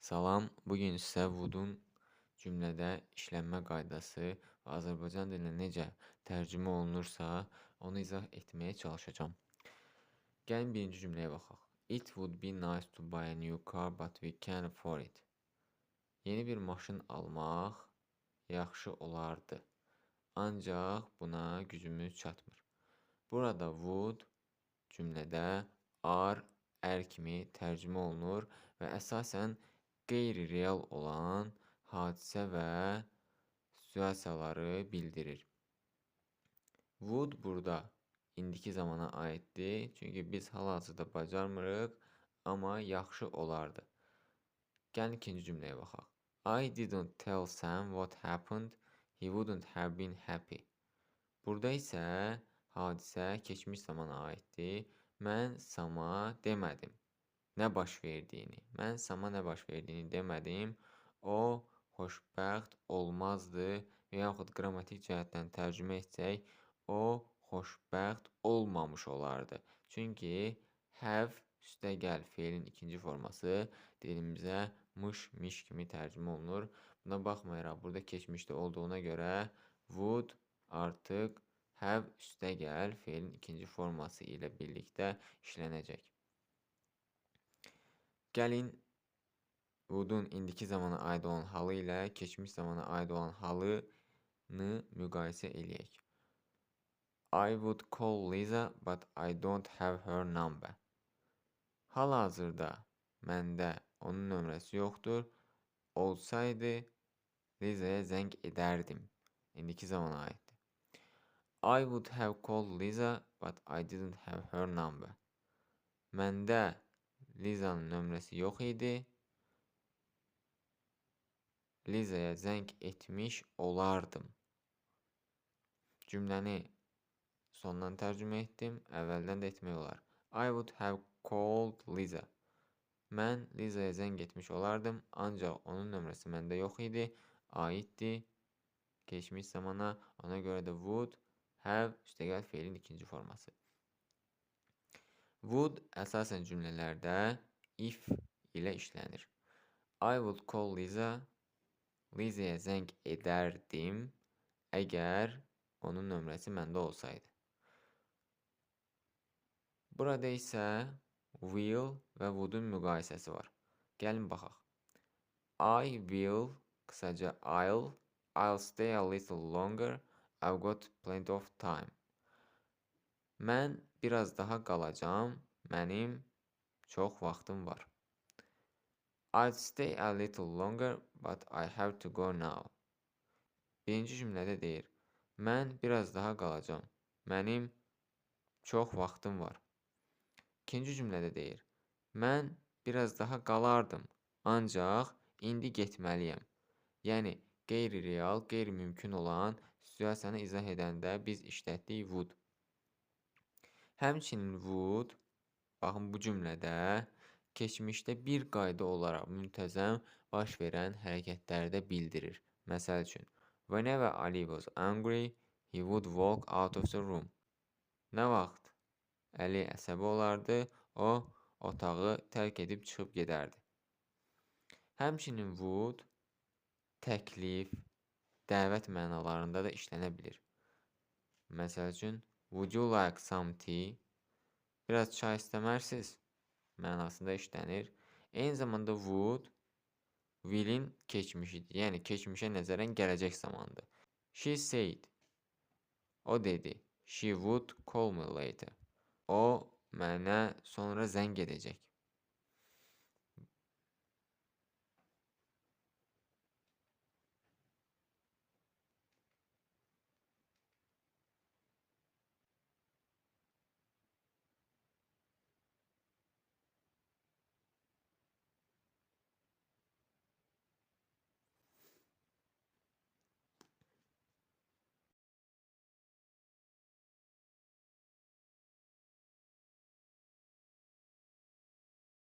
Salam, bu gün sizə would-un cümlədə işlənmə qaydası və Azərbaycan dilinə necə tərcümə olunursa, onu izah etməyə çalışacağam. Gəlin birinci cümləyə baxaq. It would be nice to buy a new car, but we can't afford it. Yeni bir maşın almaq yaxşı olardı. Ancaq buna gücümüz çatmır. Burada would cümlədə ar, ər kimi tərcümə olunur və əsasən qeyri-real olan hadisə və situasiyaları bildirir. Would burada indiki zamana aiddir. Çünki biz hal-hazırda bacarmırıq, amma yaxşı olardı. Gəlin ikinci cümləyə baxaq. I didn't tell Sam what happened. He wouldn't have been happy. Burada isə hadisə keçmiş zamana aiddir. Mən Sama demədim nə baş verdiyini. Mən Sama nə baş verdiyini demədim. O xoşbəxt olmazdı və yaxud qrammatik cəhətdən tərcümə etsək, o xoşbəxt olmamış olardı. Çünki have üstəgəl feilin ikinci forması dilimizə mış, miş kimi tərcümə olunur. Buna baxmayaraq, burada keçmişdə olduğuna görə would artıq have üstəgəl feilin ikinci forması ilə birlikdə işlənəcək. Gəlin would-un indiki zamana aid olan halı ilə keçmiş zamana aid olan halını müqayisə eləyək. I would call Lisa, but I don't have her number. Hal-hazırda məndə onun nömrəsi yoxdur. Olsaydı Lisa'ya zəng edərdim. İndiki zamana aiddir. I would have called Lisa, but I didn't have her number. Məndə Liza'nın nömrəsi yox idi. Liza'ya zəng etmiş olardım. Cümləni sondan tərcümə etdim, əvvəldən də etmək olar. I would have called Lisa. Mən Liza'ya zəng etmiş olardım, ancaq onun nömrəsi məndə yox idi. Aiddir keçmiş zamana. Ona görə də would have üstəgəl feilin ikinci forması. Would əsasən cümlələrdə if ilə işlənir. I would call Lisa. Liza'ya zəng edərdim əgər onun nömrəsi məndə olsaydı. Burada isə will və would-un müqayisəsi var. Gəlin baxaq. I will, qısaca I'll stay a little longer. I've got plenty of time. Mən biraz daha qalacağam. Mənim çox vaxtım var. I'd stay a little longer, but I have to go now. Birinci cümlədə deyir, mən biraz daha qalacağam. Mənim çox vaxtım var. İkinci cümlədə deyir, mən biraz daha qalardım, ancaq indi getməliyəm. Yəni, qeyri-real, qeyri-mümkün olan situasiyanı izah edəndə biz işlətdik would. Həmçinin would, baxın bu cümlədə keçmişdə bir qayda olaraq müntəzəm baş verən hərəkətləri də bildirir. Məsəl üçün, whenever Ali was angry, he would walk out of the room. Nə vaxt Əli əsəbi olardı, o otağı tərk edib çıxıb gedərdi. Həmçinin would təklif, dəvət mənalarında da işlənə bilir. Məsəl üçün, would you like some tea? Biraz çay istəmərsiz mənasında işlənir. Eyni zamanda would will-in keçmişidir. Yəni keçmişə nəzərən gələcək zamandır. She said, o dedi, she would call me later. O mənə sonra zəng edəcək.